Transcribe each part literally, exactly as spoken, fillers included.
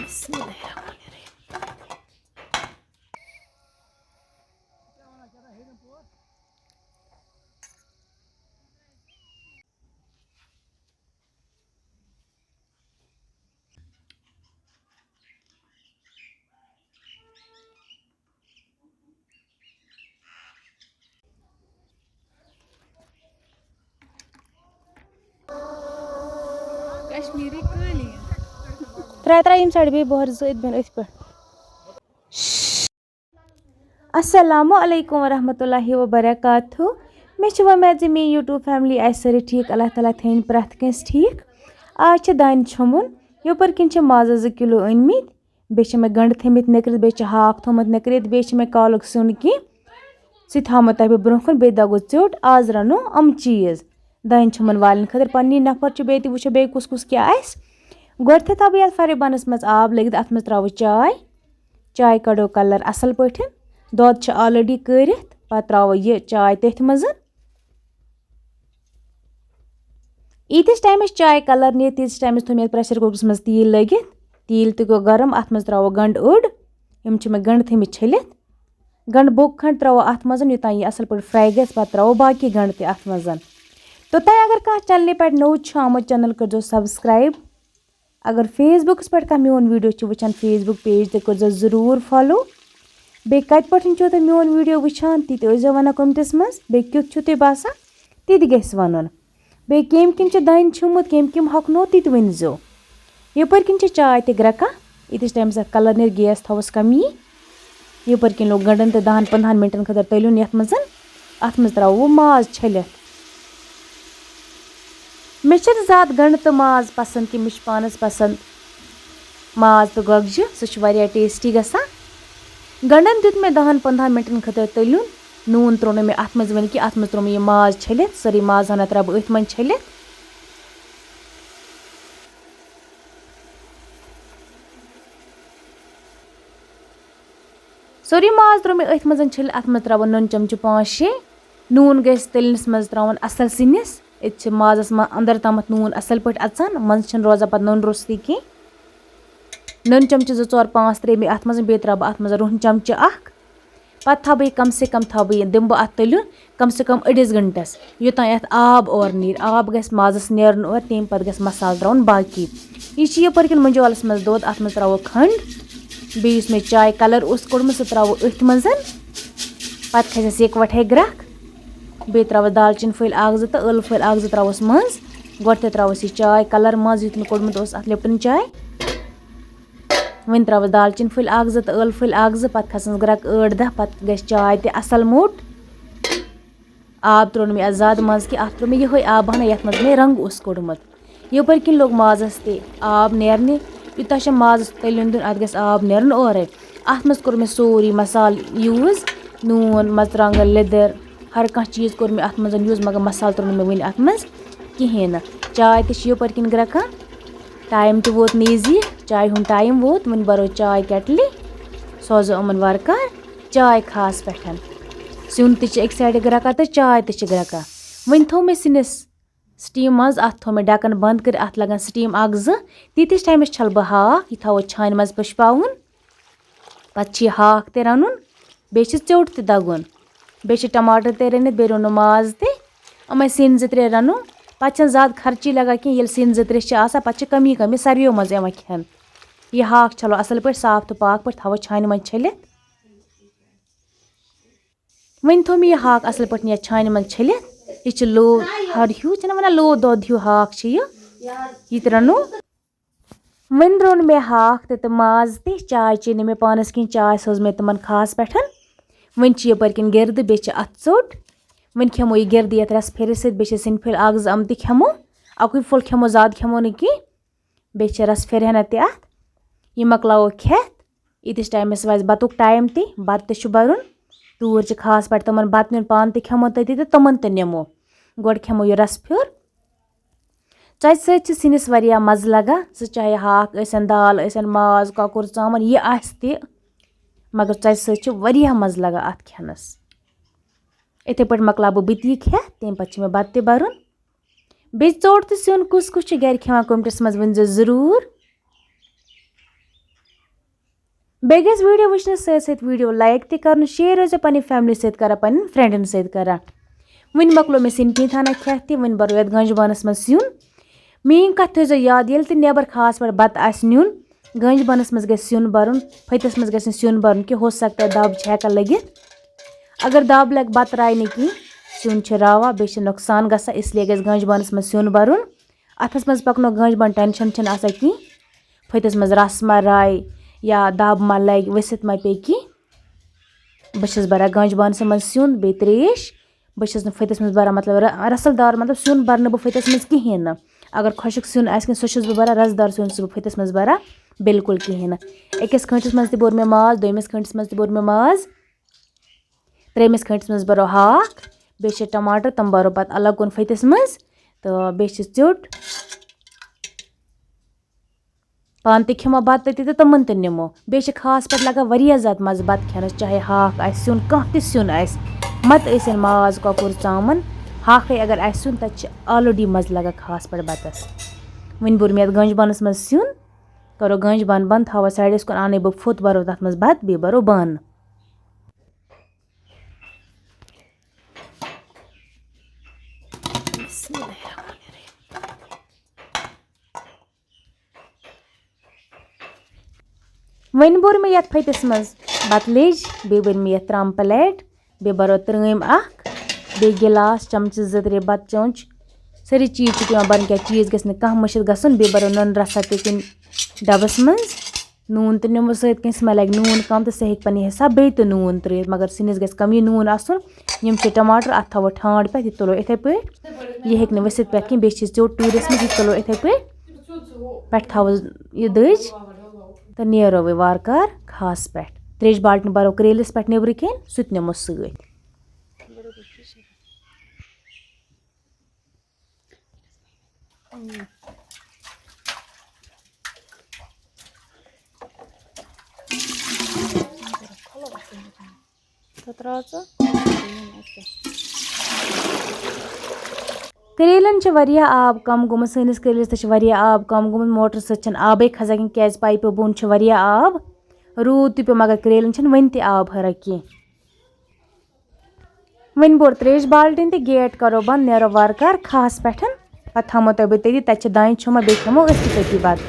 بسم اللہ الرحمن الرحیم۔ کشمیٖری قٲلیٖن۔ ترٛاے ترٛاے یِم سایڈٕ بیٚیہِ بۄہرِ زٕ أتھۍ بۄن، أتھۍ پٮ۪ٹھ۔ السلام علیکم ورحمۃ اللہ وبرکاتہ۔ مےٚ چھِ وۄمید زِ میٛٲنۍ YouTube family آسہِ سٲرٕے ٹھیٖک۔ اللہ تعالیٰ تھٲیِن پرٛٮ۪تھ کٲنٛسہِ ٹھیٖک۔ آز چھِ دانہِ چھۄمبُن۔ یَپٲرۍ کِنۍ چھِ مازَس زٕ کِلوٗ أنۍمٕتۍ۔ بیٚیہِ چھِ مےٚ گَنٛڈٕ تھٲیمٕتۍ نِکرِتھ، بیٚیہِ چھِ ہاکھ تھوٚومُت نِکرِتھ، بیٚیہِ چھِ مےٚ کالُک سیُن کینٛہہ۔ سُہ تہِ ہاوٕ مےٚ تۄہہِ بہٕ برٛونٛہہ کُن۔ بیٚیہِ دَگو ژیوٚٹ۔ آز رَنو یِم چیٖز دانہِ چھۄمبُن والٮ۪ن خٲطرٕ۔ پَنٕنی نفر چھِ، بیٚیہِ تہِ وٕچھو بیٚیہِ کُس کُس کیٛاہ آسہِ۔ گۄڈٕ تھٲے تھاو بہٕ یَتھ فرے بانَس منٛز آب لٲگِتھ، اَتھ منٛز ترٛاوو چاے۔ چاے کَڑو colour اَصٕل پٲٹھۍ۔ دۄد چھُ already کٲرِتھ، پَتہٕ ترٛاوو یہِ چاے تٔتھۍ منٛز۔ ییٖتِس ٹایمَس چاے colour نیرِ، تیٖتِس ٹایمَس تھوٚو مےٚ یَتھ pressure cookerَس منٛز تیٖل لٲگِتھ۔ تیٖل تہِ گوٚو گرم، اَتھ منٛز ترٛاوو گنٛڈٕ اوٚڑ۔ یِم چھِ مےٚ گنٛڈٕ تھٲمٕتۍ چھٔلِتھ۔ گنٛڈٕ بوٚک کھنٛڈ ترٛاوو اَتھ منٛز، یوٚتام یہِ اَصٕل پٲٹھۍ fry گژھِ، پَتہٕ ترٛاوو باقٕے گنٛڈٕ تہِ اَتھ منٛز۔ توٚتام اگر کانٛہہ channelہِ پٮ۪ٹھ نوٚو چھُ آمُت، channel کٔرۍزیو subscribe۔ اگر Facebookس پٮ۪ٹھ کانٛہہ میون video چھُ وٕچھان، Facebook page تہِ کٔرۍزیو ضروٗر follow۔ بیٚیہِ کَتہِ پٮ۪ٹھ چھُو تُہۍ میون video وٕچھان، تہِ تہِ ٲسۍزیو وَنان commentس منٛز۔ بیٚیہِ کیُتھ چھُو تُہۍ باسان، تہِ تہِ گژھِ وَنُن۔ بیٚیہِ کَمہِ کِنۍ چھُ دانہِ چھوٚمبمُت، کَمہِ کِنۍ ہۄکھنو، تہِ تہِ ؤنۍزیو۔ یَپٲرۍ کِنۍ چھِ چاے تہِ گرٛٮ۪کان، ییٖتِس ٹایمَس اَتھ colour نیرِ، gas تھاوَس کَمی۔ یَپٲرۍ کِنۍ لوٚگ گَنٛڈَن تہِ دَہَن پنٛدہَن مِنٹَن خٲطرٕ تٔلیُن یَتھ منٛز۔ اَتھ منٛز ترٛاوو وۄنۍ ماز چھٔلِتھ۔ مےٚ چھِنہٕ زیادٕ گَنٛڈٕ تہٕ ماز پَسنٛد کینٛہہ، مےٚ چھِ پانَس پَسنٛد ماز تہٕ گۄگجہِ، سُہ چھُ واریاہ tasty گژھان۔ گَنٛڈَن دیُت مےٚ دَہَن پنٛدہَن مِنٹَن خٲطرٕ تٔلیُن۔ نوٗن ترٛوو نہٕ مےٚ اَتھ منٛز وٕنہِ کینٛہہ، اَتھ منٛز ترٛوو مےٚ یہِ ماز چھٔلِتھ، سٲرٕے ماز ہنا ترٛاوٕ بہٕ أتھۍ منٛز چھٔلِتھ۔ سورُے ماز ترٛوو مےٚ أتھۍ منٛز چھٔلِتھ، اَتھ منٛز ترٛاوو نُن چمچہٕ پانٛژھ شےٚ۔ نوٗن گژھِ تٔلنِس منٛز ترٛاوُن اَصٕل سِنِس۔ ییٚتہِ چھِ مازَس منٛز اَندَر تامَتھ نوٗن اَصٕل پٲٹھۍ اَژان، منٛزٕ چھِنہٕ روزان پَتہٕ نُن روٚستُے کینٛہہ۔ نُن چمچہٕ زٕ ژور پانٛژھ ترٛٲے مےٚ اَتھ منٛز، بیٚیہِ ترٛاوٕ بہٕ اَتھ منٛز رُہَن چمچہٕ اَکھ۔ پَتہٕ تھاوٕ بہٕ یہِ کم سے کم، تھاوٕ بہٕ یہِ، دِمہٕ بہٕ اَتھ تٔلیُن کم سے کم أڑِس گھنٹَس، یوٚتام اَتھ آب اورٕ نیرِ۔ آب گژھِ مازَس نیرُن اورٕ، تَمہِ پَتہٕ گژھِ مصالہٕ ترٛاوُن باقی۔ یہِ چھِ یَپٲرۍ کِنۍ مۄنجہِ اولَس منٛز دۄد، اَتھ منٛز ترٛاوو کھنٛڈ، بیٚیہِ یُس مےٚ چاے colour اوس کوٚڑمُت، سُہ ترٛاوو أتھۍ منٛز۔ پَتہٕ کھسٮ۪س یِکوَٹَے گرٛٮ۪کھ۔ بیٚیہِ ترٛاوَس دالچیٖن پھٔلۍ اَکھ زٕ تہٕ ٲلہٕ پھٔلۍ اَکھ زٕ ترٛاوَس منٛز۔ گۄڈٕ تہِ ترٛاوَس یہِ چاے colour منٛز، یُتھ مےٚ کوٚڑمُت اوس اَتھ لِپٹَن چاے۔ وۄنۍ ترٛاوَس دالچیٖن پھٔلۍ اَکھ زٕ تہٕ ٲلہٕ پھٔلۍ اَکھ زٕ، پَتہٕ کھَسَس گرٛٮ۪کہٕ ٲٹھ دَہ، پَتہٕ گژھِ چاے تہِ اَصٕل موٚٹ۔ آب ترٛوو نہٕ مےٚ اَتھ زیادٕ منٛز کینٛہہ، اَتھ ترٛوو مےٚ یِہوٚے آب ہنا، یَتھ منٛز مےٚ رنٛگ اوس کوٚڑمُت۔ یَپٲرۍ کِنۍ لوٚگ مازَس تہِ آب نیرنہِ۔ یوٗتاہ چھُ مازَس تٔلیُن دیُن، اَتھ گژھِ آب نیرُن اورَے۔ اَتھ منٛز کوٚر مےٚ سورُے مصالہٕ use، نوٗن، مَرژٕوانٛگَن، لیٚدٕر، ہر کانٛہہ چیٖز کوٚر مےٚ اَتھ منٛز use، مگر مصالہٕ ترٛوو نہٕ مےٚ وٕنہِ اَتھ منٛز کِہیٖنۍ نہٕ۔ چاے تہِ چھِ یَپٲرۍ کِنۍ گرٛٮ۪کان۔ Time تہِ ووت نزدیٖک، چایہِ ہُنٛد time ووت، وۄنۍ بَرو چاے کیٚٹلہِ، سوزو یِمَن وارٕ کارٕ چاے خاص پٮ۪ٹھ۔ سیُن تہِ چھِ أکۍ سایڈٕ گرٛٮ۪کان تہٕ چاے تہِ چھِ گرٛٮ۪کان۔ وۄنۍ تھوٚو مےٚ سِنِس steam منٛز، اَتھ تھوٚو مےٚ ڈَکَن بنٛد کٔرِتھ، اَتھ لَگَن steam اَکھ زٕ۔ تیٖتِس ٹایمَس چھَلہٕ بہٕ ہاکھ، یہِ تھاوو چھانہِ منٛز پٔشپاوُن۔ پَتہٕ چھِ یہِ ہاکھ تہِ رَنُن، بیٚیہِ چھِ ژیوٚٹ تہِ دَگُن، بیٚیہِ چھِ ٹماٹر تہِ رٔنِتھ، بیٚیہِ روٚنُم ماز تہِ۔ یِمَے سِنۍ زٕ ترٛےٚ رَنو، پَتہٕ چھَنہٕ زیادٕ خرچی لَگان کینٛہہ۔ ییٚلہِ سِنۍ زٕ ترٛےٚ چھِ آسان، پَتہٕ چھِ کَمی کَمی ساروِیو منٛز یِوان کھٮ۪نہٕ۔ یہِ ہاکھ چھَلو اَصٕل پٲٹھۍ، صاف تہٕ پاک پٲٹھۍ تھاوو چھانہِ منٛز چھٔلِتھ۔ وۄنۍ تھوٚو مےٚ یہِ ہاکھ اَصٕل پٲٹھۍ یَتھ چھانہِ منٛز چھٔلِتھ۔ یہِ چھِ لو ہَر ہیوٗ، چھِنہ وَنان لو دۄد ہیوٗ ہاکھ چھِ یہِ۔ یہِ تہِ رَنو۔ وۄنۍ روٚن مےٚ ہاکھ تہِ تہٕ ماز تہِ۔ چاے چیٚیہِ نہٕ مےٚ پانَس کِہیٖنۍ، چاے سوز مےٚ تِمَن خاص پٮ۪ٹھ۔ وۄنۍ چھِ یَپٲرۍ کِنۍ گِردٕ، بیٚیہِ چھِ اَتھ ژوٚٹ۔ وۄنۍ کھٮ۪مو یہِ گِردٕ یَتھ رَس پھِرِ سۭتۍ، بیٚیہِ چھِ سِنۍ پھٔلۍ اَکھ زٕ آمٕتۍ کھٮ۪مو۔ اَکُے پھوٚل کھٮ۪مو، زیادٕ کھٮ۪مو نہٕ کینٛہہ۔ بیٚیہِ چھِ رَس پھِرِ ہنا تہِ اَتھ۔ یہِ مۄکلاوو کھٮ۪تھ۔ ییٖتِس ٹایمَس واتہِ بَتُک time تہِ، بَتہٕ تہِ چھُ بَرُن۔ توٗرۍ چھِ خاص پٲٹھۍ تِمَن بَتہٕ نیُن، پانہٕ تہِ کھٮ۪مو تٔتی تہٕ تِمَن تہِ نِمو۔ گۄڈٕ کھٮ۪مو یہِ رَس پھیُر۔ ژۄچہِ سۭتۍ چھِ سِنِس واریاہ مَزٕ لَگان، سُہ چاہے ہاکھ ٲسِن، دال ٲسِن، ماز، کۄکُر، ژامَن، یہِ آسہِ تہِ، مگر ژۄچہِ سۭتۍ چھِ واریاہ مَزٕ لَگان اَتھ کھٮ۪نَس۔ یِتھَے پٲٹھۍ مۄکلاو بہٕ بہٕ تہِ یہِ کھٮ۪تھ، تَمہِ پَتہٕ چھِ مےٚ بَتہٕ تہِ بَرُن۔ بیٚیہِ ژوٚٹ تہٕ سیُن کُس کُس چھُ گَرِ کھٮ۪وان، comments منٛز ؤنۍزیو ضروٗر۔ بیٚیہِ گژھِ ویٖڈیو وٕچھنَس سۭتۍ سۭتۍ ویٖڈیو لایک تہِ کَرُن، شیئر ٲسۍزیو پنٛنہِ فیملی سۭتۍ کَران، پنٛنٮ۪ن فرٛٮ۪نٛڈَن سۭتۍ کَران۔ وٕنہِ مۄکلو مےٚ سِنۍ کینٛہہ تھانہ کھٮ۪تھ تہِ، وٕنہِ بَرو یَتھ گَنٛجہِ بانَس منٛز سیُن۔ میٛٲنۍ کَتھ تھٲیزیو یاد، ییٚلہِ تہِ نٮ۪بَر خاص پٲٹھۍ بَتہٕ آسہِ نیُن، گَنٛجہِ بانَس منٛز گژھِ سیُن بَرُن، پھٔتِس منٛز گژھِ نہٕ سیُن بَرُن کینٛہہ، ہو سکتا ہے دَب چھِ ہٮ۪کان لٔگِتھ۔ اگر دَب لَگہِ، بَتہٕ راے نہٕ کِہیٖنۍ، سیُن چھِ راوان، بیٚیہِ چھِ نۄقصان گژھان، اِسلیے گژھِ گَنٛجہِ بانَس منٛز سیُن بَرُن۔ اَتھَس منٛز پَکنو گَنٛجہِ بان، ٹٮ۪نشَن چھِنہٕ آسان کِہیٖنۍ۔ پھٔتِس منٛز رَس ما راے یا دَب ما لَگہِ، ؤسِتھ ما پیٚیہِ کینٛہہ۔ بہٕ چھَس بَران گَنٛجہِ بانَس منٛز سیُن، بیٚیہِ ترٛیش۔ بہٕ چھَس نہٕ پھٔتِس منٛز بَران، مطلب، رَ-، رَسَل دار، مطلب، سیُن بَرٕ نہٕ بہٕ پھٔتِس منٛز کِہیٖنۍ نہٕ۔ اگر خۄشٕک سیُن آسہِ کینٛہہ، سُہ چھَس بہٕ بَران، رَسہٕ دار سیُن چھَس بہٕ پھٔتِس منٛز بَران بِلکُل کِہیٖنۍ نہٕ۔ أکِس کھٲنٛٹِس منٛز تہِ بوٚر مےٚ ماز، دوٚیمِس کھٲنٛٹِس منٛز تہِ بوٚر مےٚ ماز، ترٛیٚیمِس کھٲنٛٹِس منٛز بَرو ہاکھ، بیٚیہِ چھِ ٹماٹر، تِم بَرو پَتہٕ الگ کُن پھٔتِس منٛز، تہٕ بیٚیہِ چھِ ژیوٚٹ۔ پانہٕ تہِ کھٮ۪مو بَتہٕ تہِ تہٕ تِمَن تہِ نِمو۔ بیٚیہِ چھِ خاص پٲٹھۍ لَگان واریاہ زیادٕ مَزٕ بَتہٕ کھٮ۪نَس، چاہے ہاکھ آسہِ، سیُن، کانٛہہ تہِ سیُن آسہِ۔ مَتہٕ ٲسِن ماز، کۄکُر، ژامَن، ہاکھٕے اگر آسہِ سیُن، تَتہِ چھِ already مَزٕ لَگان خاص پٲٹھۍ بَتَس۔ وٕنہِ بوٚر مےٚ یَتھ گَنٛجہِ بانَس منٛز سیُن، کَرو گَنٛجہِ بان بَنٛد، تھاوو سایڈَس کُن، اَنَے بہٕ پھوٚت، بَرو تَتھ منٛز بَتہٕ، بیٚیہِ بَرو بانہٕ۔ بسم اللہ الرحمن الرحیم۔ وۄنۍ بوٚر مےٚ یَتھ پھٔتِس منٛز بَتہٕ لیٚج، بیٚیہِ بٔرۍ مےٚ یَتھ ترٛامہٕ پلیٹ، بیٚیہِ بَرو ترٛٲمۍ اَکھ، بیٚیہِ گِلاس، چمچہٕ زٕ ترٛےٚ، بَتہٕ چونٛچہٕ، سٲری چیٖز چھِ پٮ۪وان بَرٕنۍ، کیٛازِ چیٖز گژھِ نہٕ کانٛہہ مٔشِتھ گژھُن۔ بیٚیہِ بَرو نُنہٕ رَژھا تہِ کُنہِ ڈَبَس منٛز۔ نوٗن تہِ نِمو سۭتۍ، کٲنٛسہِ ما لَگہِ نوٗن کَم تہٕ سُہ ہیٚکہِ پَنٕنہِ حِساب بیٚیہِ تہِ نوٗن ترٛٲیِتھ، مگر سِنِس گژھِ کَمٕے نوٗن آسُن۔ یِم چھِ ٹماٹر، اَتھ تھاوو ٹھانٛڈ پٮ۪ٹھ، یہِ تُلو یِتھَے پٲٹھۍ۔ یہِ ہیٚکہِ نہٕ ؤسِتھ پٮ۪ٹھ کِہیٖنۍ، بیٚیہِ چھِ ژیوٚٹ ٹوٗرِس منٛز، یہِ تُلو یِتھَے پٲٹھۍ۔ پٮ۪ٹھ تھاوو یہِ دٔج تہٕ نیرو وۄنۍ وارٕ کارٕ خاص پٮ۪ٹھ۔ ترٛیش بالٹیٖن بَرو کرٛیلِس پٮ۪ٹھ نیٚبرٕ کِنۍ، سُہ تہِ نِمو سۭتۍ۔ تہٕ ترٛاو ژٕ۔ کریلن چھِ واریاہ آب کم گوٚمُت، سٲنِس کریلِس تہِ چھِ واریاہ آب کم گوٚمُت، موٹر سۭتۍ چھِنہٕ آبٕے کھسان کِہیٖنۍ، کیازِ پایپہِ بۄن چھُ واریاہ آب، روٗد تہِ پیوٚو مگر کریلن چھِنہٕ وٕنہِ تہِ آب ہران کینٛہہ۔ وۄنۍ بوٚر ترٛیش بالٹیٖن تہٕ گیٹ کرو بنٛد، نیرو وارٕ کارٕ کھہَس پٮ۪ٹھ۔ پتہٕ تھاومو تۄہہِ بہٕ تٔتی، تَتہِ چھِ دانہِ چھۄمبان، بیٚیہِ کھٮ۪مو أسۍ تہِ تٔتی بتہٕ۔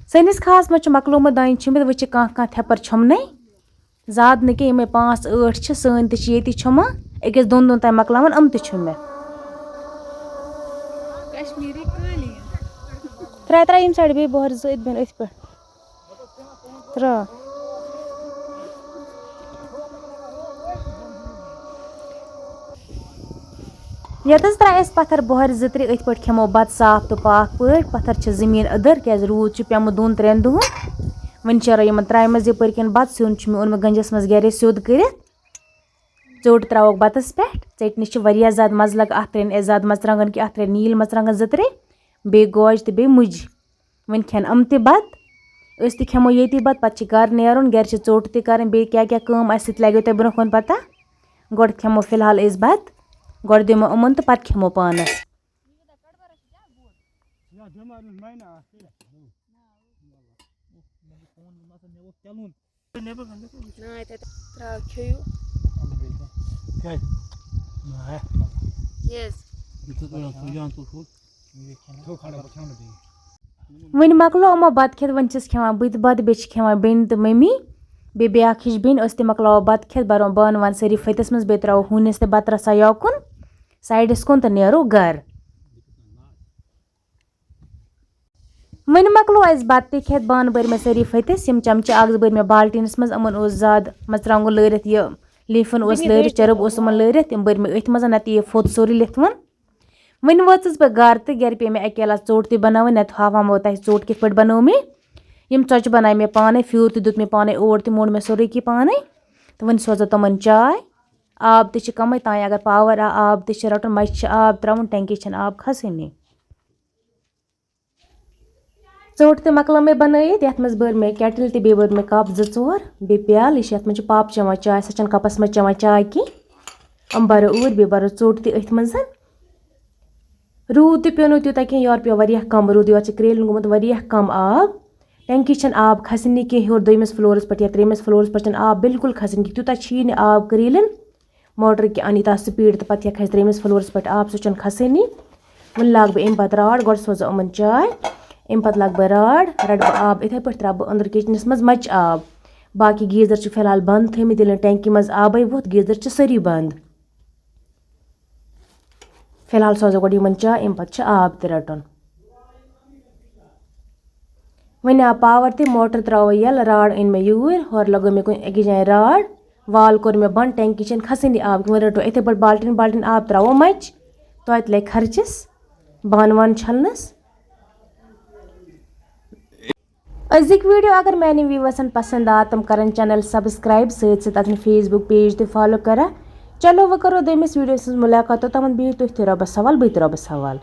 سٲنِس کھہَس منٛز چھُ مۄکلومُت دانہِ چھۄمبِتھ، وۄنۍ چھِ کانٛہہ کانٛہہ تھٮ۪پر چھۄمبنَے۔ زیادٕ نہٕ کینٛہہ، یِمَے پانٛژھ ٲٹھ چھِ، سٲنۍ تہِ چھِ ییٚتی چھۄمبان۔ أکِس دۄن دۄہَن تام مۄکلاوَن یِم تہِ چھۄمبِتھ۔ کشمیٖری قٲلیٖن۔ ترٛاو، ترٛاو ییٚمہِ سایڈٕ بیٚیہِ بۄہرِ زٕ أتھۍ بۄن أتھۍ پٮ۪ٹھ۔ ترٛاو۔ ییٚتَس ترٛایہِ اَسہِ پَتھر بۄہرِ زٕ ترٛےٚ، أتھۍ پٲٹھۍ کھٮ۪مو بَتہٕ صاف تہٕ پاک پٲٹھۍ۔ پَتھر چھِ زٔمیٖن أدٕر، کیٛازِ روٗد چھُ پیوٚمُت دۄن ترٛٮ۪ن دۄہَن۔ وۄنۍ چھِ یِمَن ترٛامہِ منٛز یَپٲرۍ کِنۍ بَتہٕ، سیُن چھُ مےٚ اوٚنمُت گَنجَس منٛز گَرے سیوٚد کٔرِتھ۔ ژیوٚٹ ترٛاوَکھ بَتَس پٮ۪ٹھ۔ ژیٚٹنہِ چھِ واریاہ زیادٕ مَزٕ لَگان۔ اَتھ ترٛٲے نہٕ اَسہِ زیادٕ مَرژٕوانٛگَن کینٛہہ، اَتھ ترٛٲے نیٖل مَرژٕوانٛگَن زٕ ترٛےٚ، بیٚیہِ گوجہِ تہٕ بیٚیہِ مُجہِ۔ وۄنۍ کھٮ۪ن یِم تہِ بَتہٕ۔ أسۍ تہِ کھٮ۪مو ییٚتی بَتہٕ، پَتہٕ چھِ گَرٕ نیرُن، گَرِ چھِ ژوٚٹ تہِ کَرٕنۍ، بیٚیہِ کیٛاہ کیٛاہ کٲم آسہِ، سُہ تہِ لَگیو تۄہہِ برونٛہہ کُن پَتہ۔ گۄڈٕ کھٮ۪مو فی الحال أسۍ بَتہٕ، گۄڈٕ دِمو یِمَن تہٕ پَتہٕ کھٮ۪مو پانَس۔ نہ، تَتہِ ترٛاو کھیٚیِو۔ کیٛازِ؟ Yes۔ وۄنۍ مۄکلو یِمو بَتہٕ کھٮ۪تھ، وۄنۍ چھَس کھٮ۪وان بہٕ تہِ بَتہٕ، بیٚیہِ چھِ کھٮ۪وان بیٚنہِ تہٕ مٔمی، بیٚیہِ بیٛاکھ ہِش بیٚنہِ۔ أسۍ تہِ مۄکلاوو بَتہٕ کھٮ۪تھ، بَرو بانہٕ وانہٕ سٲری پھٔتِس منٛز، بیٚیہِ ترٛاوو ہوٗنِس تہِ بَتہٕ رَژھا یوکُن سایڈَس کُن تہٕ نیرو گَرٕ۔ وۄنۍ مۄکلو اَسہِ بَتہٕ تہِ کھٮ۪تھ، بانہٕ بٔرۍ مےٚ سٲری پھٔتِس، یِم چمچہٕ اَکھ زٕ بٔرۍ مےٚ بالٹیٖنَس منٛز، یِمَن اوس زیادٕ مَرژٕوانٛگُن لٲرِتھ، یہِ لیفن اوس لٲرِتھ، چرٕب اوس یِمَن لٲرِتھ، یِم بٔرۍ مےٚ أتھۍ منٛز، نَتہٕ یہِ پھوٚت سورُے لیتھوُن۔ وۄنۍ وٲژٕس بہٕ گَرٕ تہٕ گَرِ پیٚیہِ مےٚ اَکہِ لَٹہِ ژوٚٹ تہِ بَناوٕنۍ، نَتہٕ ہاوہَو تۄہہِ ژوٚٹ کِتھ پٲٹھۍ بَنٲو مےٚ۔ یِم ژۄچہِ بَنایہِ مےٚ پانَے، پھیُر تہِ دیُت مےٚ پانَے، اوٹ تہِ موٚنڈ مےٚ سورُے کینٛہہ پانَے۔ تہٕ وۄنۍ سوزو تِمَن چاے۔ آب تہِ چھِ کَمٕے تانۍ، اگر پاور آو، آب تہِ چھِ رَٹُن، مَچہِ چھِ آب ترٛاوُن، ٹینکی چھَنہٕ آب کھسٲنی۔ ژوٚٹ تہِ مۄکلٲو مےٚ بَنٲیِتھ، یَتھ منٛز بٔر مےٚ کیٹٕل تہِ، بیٚیہِ بٔر مےٚ کَپ زٕ ژور، بیٚیہِ پیالہٕ۔ یہِ چھِ، یَتھ منٛز چھِ پاپہٕ چٮ۪وان چاے، سۄ چھَنہٕ کَپَس منٛز چٮ۪وان چاے کینٛہہ۔ یِم بَرو اوٗرۍ، بیٚیہِ بَرو ژوٚٹ تہِ أتھۍ منٛز۔ روٗد تہِ پیوٚو نہٕ تیوٗتاہ کینٛہہ، یورٕ پیوٚو واریاہ کَم روٗد، یورٕ چھِ کرٛیلٮ۪ن گوٚمُت واریاہ کَم آب۔ ٹینکی چھَنہٕ آب کھسٲنی کینٛہہ ہیوٚر دوٚیمِس فلورَس پٮ۪ٹھ یا ترٛیٚیمِس فلورَس پٮ۪ٹھ چھَنہٕ آب بالکل کھسٲنی کینٛہہ، تیوٗتاہ چھِی نہٕ آب کریٖلَن موٹر کہِ اَنہِ یوٗتاہ سپیڈ تہٕ پَتہٕ ہیٚکہِ کھسہِ ترٛیٚیمِس فلورَس پٮ۪ٹھ آب، سُہ چھُنہٕ کھسٲنی۔ وۄنۍ لاگہٕ بہٕ اَمہِ پَتہٕ راڈ، گۄڈٕ سوزٕ یِمَن چاے، اَمہِ پَتہٕ لاگہٕ بہٕ راڈ، رَٹہٕ بہٕ آب، یِتھَے پٲٹھۍ ترٛاوٕ بہٕ أنٛدرٕ کِچنَس منٛز مَچہِ آب۔ باقٕے گیٖزَر چھِ فی الحال بنٛد تھٲیمٕتۍ، ییٚلہِ نہٕ ٹینکی منٛز آبٕے ووٚتھ، گیٖزَر چھِ سٲری بنٛد۔ فی الحال سوزو گۄڈٕ یِمَن چاے، اَمہِ پَتہٕ چھِ آب تہِ رَٹُن۔ وۄنۍ آو پاور تہِ، موٹر ترٛاوو یَلہٕ، راڈ أنۍ مےٚ یوٗرۍ، ہورٕ لَگٲو مےٚ کُنہِ أکِس جایہِ راڈ، وال کوٚر مےٚ بنٛد، ٹینکی چھَنہٕ کھسٲنی آب، وۄنۍ رَٹو یِتھَے پٲٹھۍ بالٹیٖن بالٹیٖن آب ترٛاوو مَچہِ، توتہِ لَگہِ خرچَس بانہٕ وانہٕ چھَلنَس۔ أزِکۍ ویٖڈیو اگر میٛانٮ۪ن ویوٲرسَن پَسنٛد آو، تِم کَرَن چینل سبسکرائب، سۭتۍ سۭتۍ اَتھ فیس بُک پیج تہِ فالو کَران۔ چلو وۄنۍ کَرو دوٚیمِس ویٖڈیوَس منٛز مُلاقات، توٚتامَتھ بِہِو تُہۍ تہِ رۄبَس حوال، بہٕ تہِ رۄبَس حوال۔